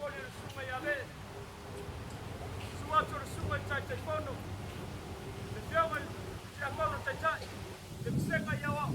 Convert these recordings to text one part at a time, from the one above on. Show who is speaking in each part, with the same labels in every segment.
Speaker 1: momoli i le Susuga ia Le. Susu atu o le Susuga i le Taitaifono, le Afioga i le Tiakono Taitai, le Vasega i Aoao,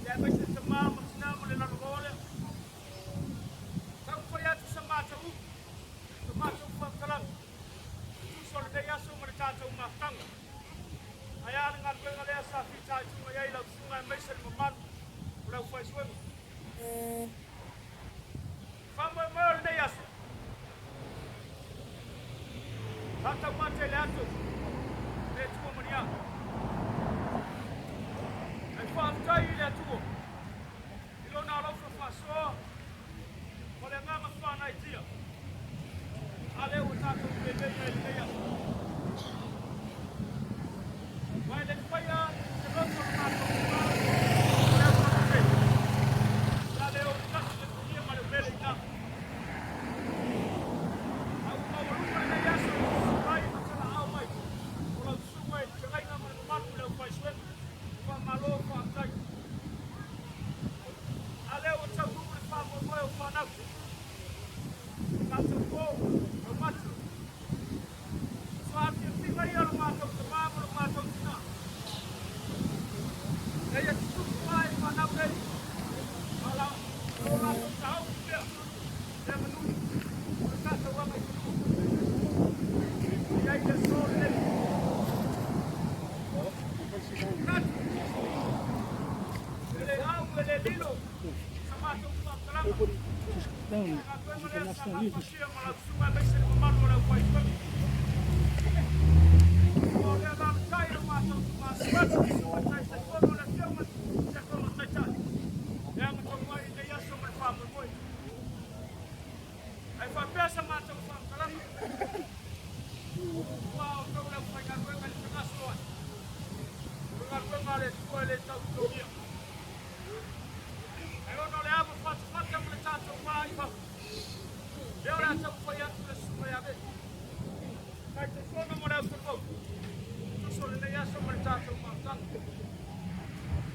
Speaker 1: ia aemaise le tama ma tina ma le lalovaoa lea. Taumafai atu sa matou upu, sa matou faamatalaga, e tusa o lenei aso ma le tatou mafutaga. Ae a le galuega lea sa fitaituga i ai lau susuga aemaise le mamalu o le aufaisuega. Faamoemoe o lenei aso, sa taumatele atu le Atua ma ni a. Ae faafetai i le Atua i lona alofa faasoa ma le agaga faanaitia a lea ua tatou pepei ai lenei aso. Ua e le faia se loto o le matou tama o le au faapapei. Ia le o tasi le punia ma le umele i ina. A ua maualuga lenei aso i susu mai ma talaau mai o lau susuga i le feagaiga ma le mamalu i le aufaisuega. Faamalo faafetai. A lea ua taunuu le faamoemoe o fanau. Tatou po, taumate. Faafiafiga ia o lo matou tama ma lo matou tina. Ina ia tutupu ae fanau nei, ma lo latou taofi pea le aganuu o le tatou agaifanua. E i ai le aso lenei. Manatu, e le au e le lilo sa matou faamatalaga. Galuega lea sa gafatia ma lau susuga aemaise le mamalu o le aufaigaluega. O le alaalatai o matou tama suatu le susuga Taitaifono le Afioga i le Tiakono Taitai. E aga tonu ai lenei aso ma le faamoemoe. Ae faapea sa matou faamatalaga. Ua outou le aufaigaluega i le fegasoloai. O le galuega a le Atua e le tau totogia. Ae ona o le ava fatafata ma le tatou va i fafo, lea o le a taumafai atu le Susuga ia Veli, Taitaifono mo le Autelevou, e tusa o lenei aso ma le tatou mafutaga.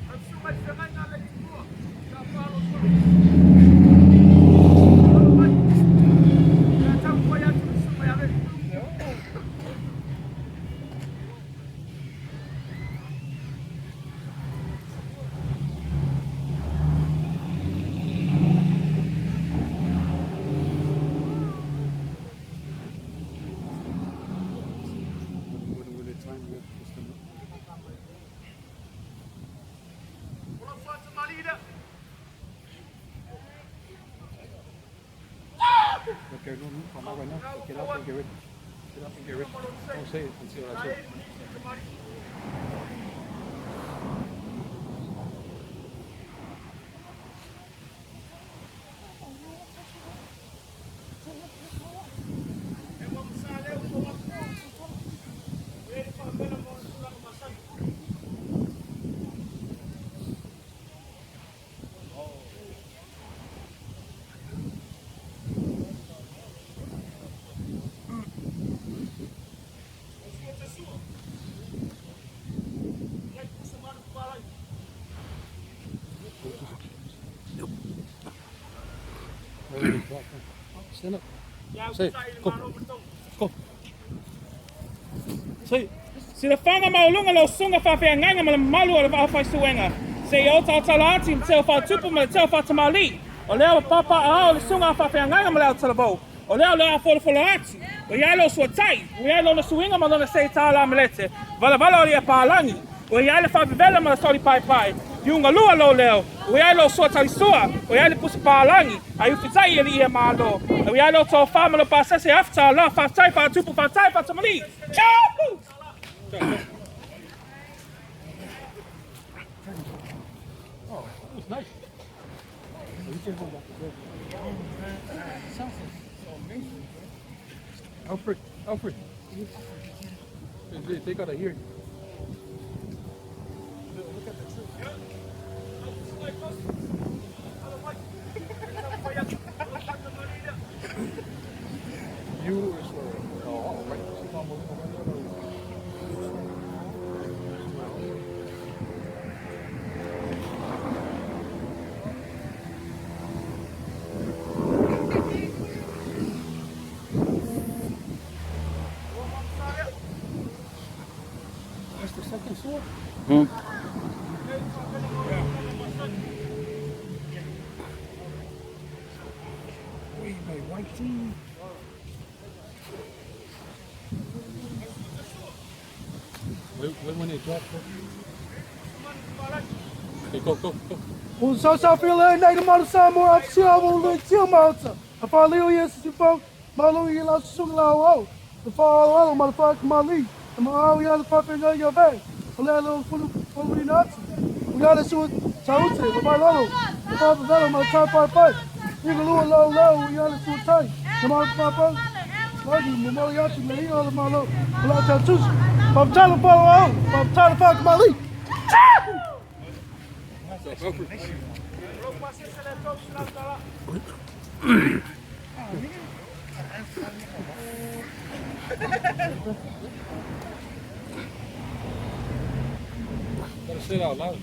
Speaker 1: Lau Susuga i le Feagaiga a le Itumua, sa faaaloaloa. Alo mai, o le a taumafai atu le Susuga ia Veli. O lau faatamalii lea.
Speaker 2: Okay, no, no, I'm not right now. Get up and get ready. Get up and get ready. Don't say it until I say it. Stand up. Say, go. Go. Say.
Speaker 3: Silafaga maualuga lau susuga faafeagaiga ma le mamalu o le aufaisuega, seia otaota atu i le teo faatupu ma le teo faatamalii. O lea ua papaaao le susuga a faafeagaiga ma le autalavou. O lea o le a folafola atu, ua i ai lou suatai, ua i ai lona suiga ma lona seita la melete, valavala o le palagi, ua i ai le faavevela ma le soli paepae, liugalua lou leo, ua i ai lou sua talisua, ua i ai le pusa palagi, ai ufitai e alii e malo, ua i ai lou tofa ma lou pasese afuta faafetai faatupu, faafetai faatamalii. Ciao!
Speaker 2: Oh, that was nice. Alfred, Alfred. They gotta hear. Look at the tree. You is oh, right. Wait, my whitey. Wait, wait when they drop. Okay, go, go, go.
Speaker 4: O sa sa fila nei le malu sa mo af sia mo le tia mauta. A fa leo ia si fa malu i la sung la au. Le fa alo ma le fa mali. Ma au ia le fa fe ia ve. O le lo fulu fulu ni nati. O ia le su saute le fa lolo. Le fa velo ma ta pa pa. I le lo lo lo ia le su tai. Le ma pa pa. Lagi mo mo ia tu le ia le malo. La ta tus. Pa tala pa au. Pa tala fa mali.
Speaker 2: Gotta say it out loud.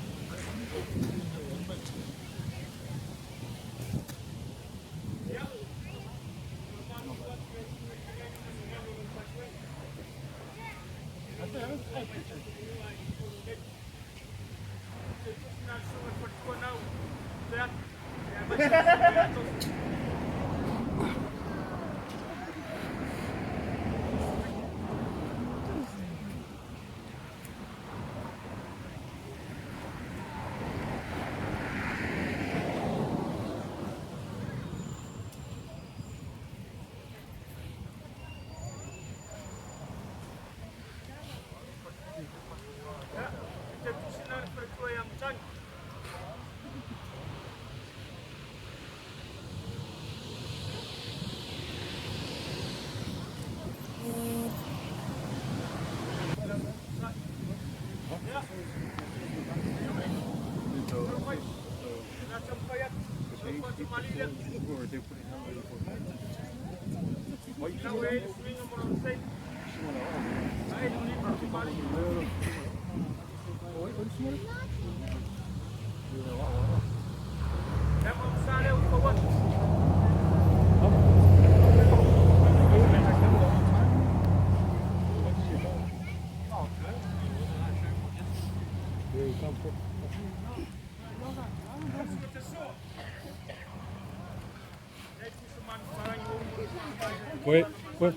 Speaker 2: Wait, wait.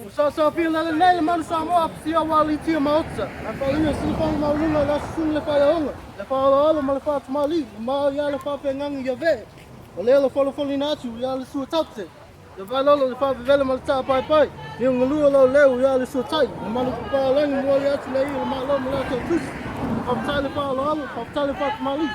Speaker 4: O sa sa fila le nei le malu sa mo af sia wa li tia mauta. A fa leo si fa malu la sung le fa olo. Le fa olo ma le fa mali. Ma ia le fa fe ngang ia ve. O le le folo folo ina atu ia le su taute. Le fa lolo le fa vele ma le ta pai pai. Ni ngalu lo leo ia le su tai. Le malu pa langi mo ia atu le i le malo ma le ta tus. Fa ta le fa olo fa ta le fa mali.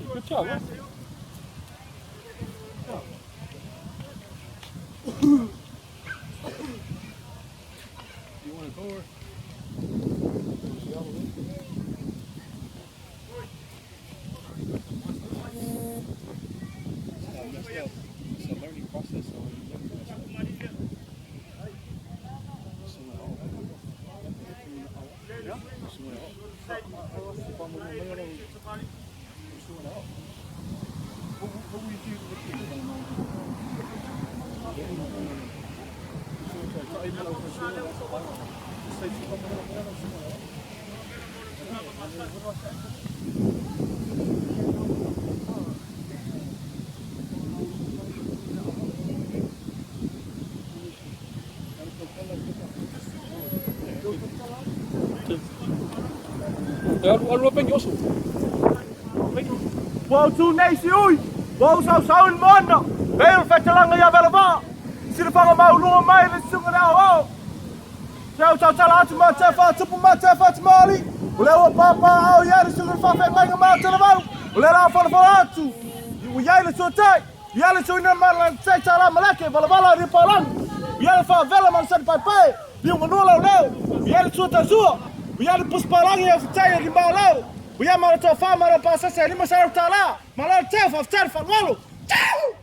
Speaker 2: Good job, huh? You want to go or? It's a learning process. So you learn Alu alu yosu.
Speaker 1: Wau tu nei si ui. Wau sau sau in mona. Bel fetalanga ia vela va. Sira whanga mau lunga mai le sunga na o. Tau tau tala atu ma te wha tupu ma te wha mali. O leo papa au ia le sunga wha wha mai ma te lavau. O le la wha wha atu. O ia le sua tai. Ia le sua ina ma te tala malake vala vala ri palang. Ia le wha vela man san pai pai. Liu manua lau leo. Ia le sua tazua. Ia le puspalangi ia whitai ri mau lau. Uia ma le tofa ma le pasese e $500. Malo le teu, faafetai le faaaloalo. Teu!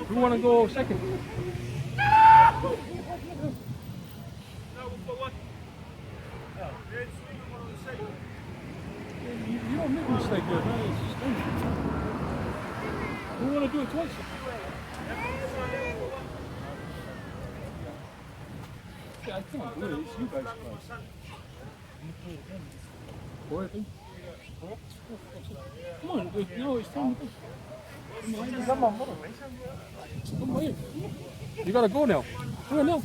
Speaker 2: Who wanna go second? You don't make a mistake there, man. It's just dangerous. Who wanna do it twice? Yeah, I can't do it. It's you guys. Four, I think. Come on, no, it's time to go. Come on, Come on here. You gotta go now. Come on now.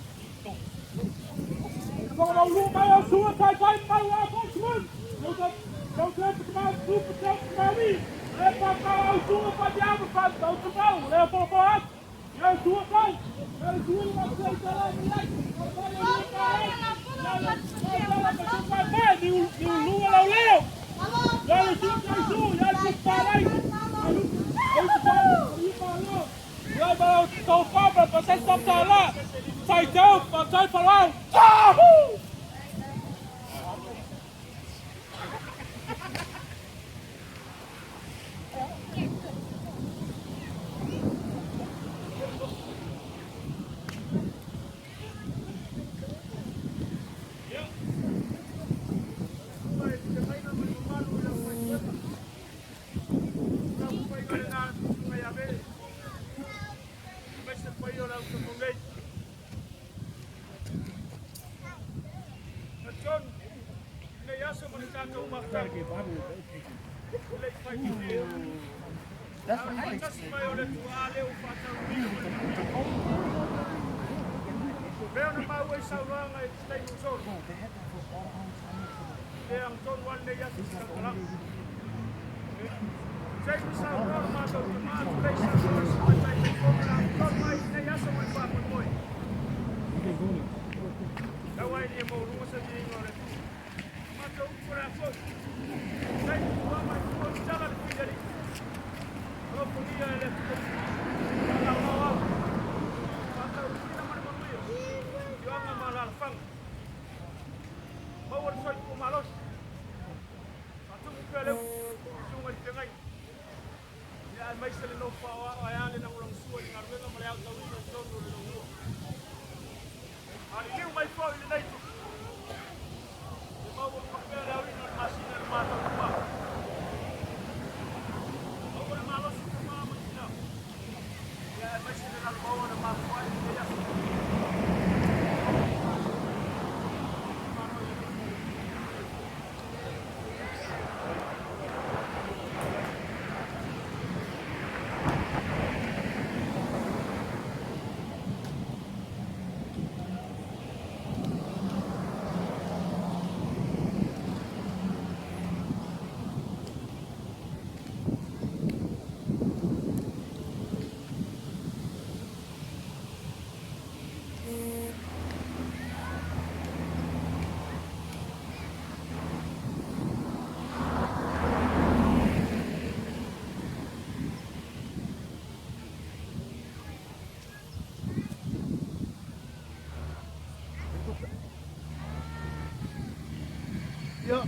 Speaker 4: Ia,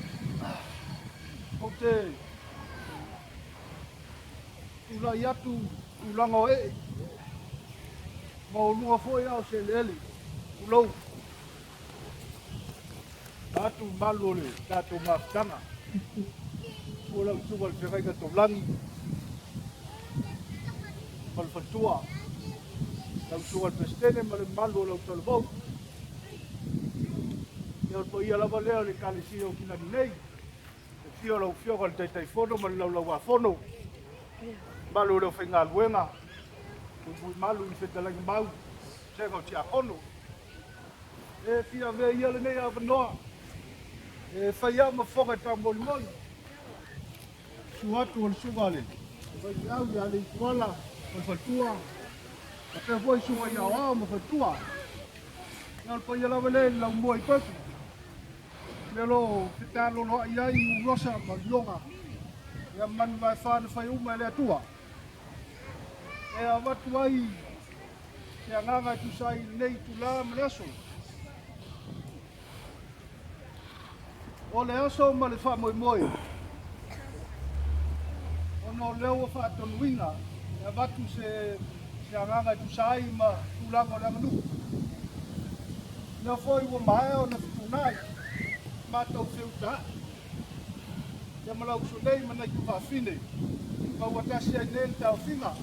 Speaker 4: ou te tulai atu tulaga o ee, maualuga foi ao se eleele, tulou. Atu malu o le tatou mafutaga. Ua lau susuga i le Feagaiga Taulagi ma le faletua, lau susuga i le Peresetene ma le mamalu o lau talavou. Ia o le paia lava lea o le Ekalesia o Kinani nei.
Speaker 1: Afio lau Afioga i le Taitaifono ma le Laulau-a-Fono, mamalu o le aufaigaluega, muimui malu i le fetalaiga mau, vasega o Tiakono. E fia avea ia lenei avanoa e fai au ma fofoga taumolimoli. Susu atu o le susuga a le faifeau ia Leituala ma le faletua, faapea foi susuga ia Aoao ma faletua. Ia o le paia lava lea i le laumua i Perth. Mea o lo o fetaloloai ai Urosa ma Lioga, ia manu vaefa na fai uma e le Atua. E avatu ai se agaga e tusa ai i lenei itula ma le aso. O le aso ma le faamoemoe, ona o lea ua faatonuina e avatu se se agaga e tusa ai ma tulaga o le aganuu. Lea foi ua maea ona fetuunai matou feutaai ia ma lau uso nei ma nai tuafafine ma ua tasi ai nei le taofiga.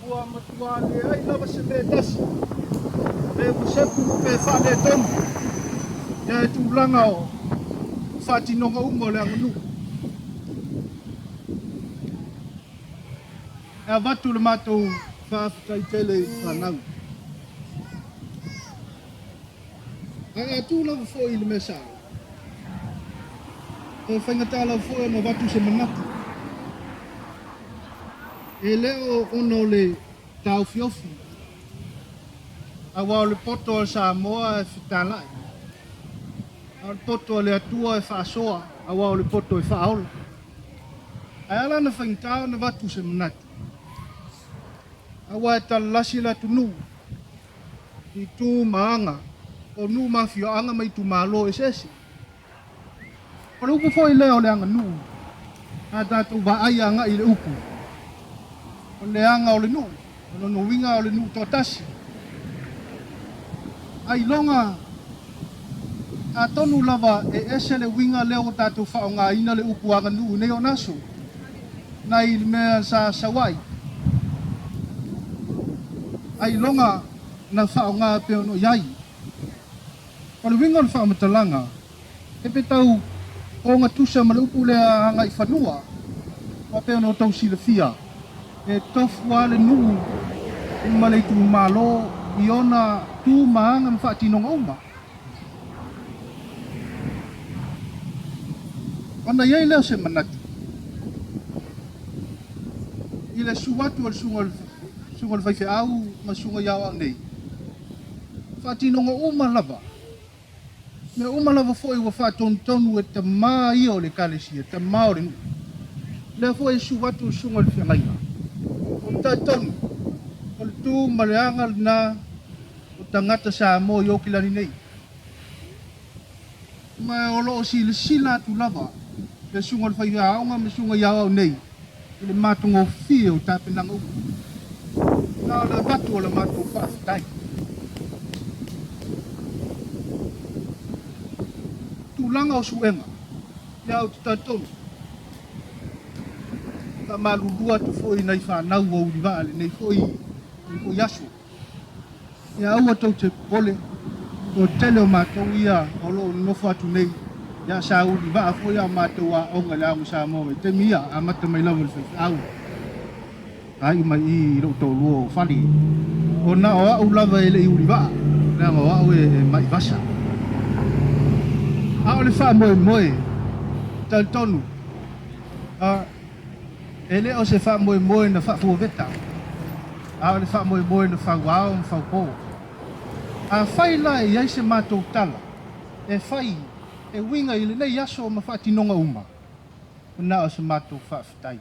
Speaker 1: Ua matua leai lava se mea e tasi pe ua sepu pe faaletonu ia e tulaga o faatinoga uma o le aganuu. E avatu le matou faafetai tele i fanau. Ae a tu lava foi i le mea sao, e faigata lava foi ona avatu se manatu. E le o ona o le taofiofi, aua o le poto a le Samoa e fetalai, a o le poto a le Atua e faasoa, aua o le poto e faaola. Ae ala ona faigata ona avatu se manatu, aua e talalasi le atunuu i tu ma aga o nuu ma afioaga ma itumalo eseese. O le upu foi lea o le aganuu, a tatou vaai agai i le upu, o le aga o le nuu, o lona uiga o le nuu toatasi. Ailoga atonu lava e ese le uiga lea ua tatou faaaogaina le upu aganuu i nei ona aso, nai le mea sa sau ai. Ailoga na faaaoga pei ona i ai. O le uiga o le faamatalaga, e pe tau ogatusa ma le upu lea agaifanua, aua pei ona outou silafia, e tofu lava le nuu ma le itumalo i ona tu ma aga ma faatinoga uma. Ona i ai lea o se manatu, i le susu atu o le susuga i le faifeau ma le susuga i Aoao nei, faatinoga uma lava, mea uma lava foi ua faatonutonu e tama ia o le Ekalesia, tama o le nuu. Lea foi e susu atu le susuga i le feagaiga. Ou te talitonu, o le tu ma le aga lena o tagata Samoa i Okilani nei. Ma o lo o silasila atu lava le susuga i le faiaoga ma le susuga i Aoao nei i le matagofie o tapenaga uma. Na o le avatu o le matou faafetai. Tulaga o suega, ia ou te talitonu, faamalulu atu foi i nai fanau ua ulivaa i lenei foi aso. Ia aua tou te popole, o le tele o matou ia o lo o nonofo atu nei, ia sa uli vaa foi a matou aoga i le Aoga Samoa i taimi ia, amata mai lava i le faifeau, faaiu mai i i lou toalua o Fale. Ona o au lava e le i uli vaa, leaga o au e mai vasa. A o le faamoemoe, talitonu, a. E le o se faamoemoe na faafuaveta, a o le faamoemoe na fauao ma faupo. Afai la e i ai se matou tala e fai e uiga i lenei aso ma faatinoga uma, na o se matou faafetai.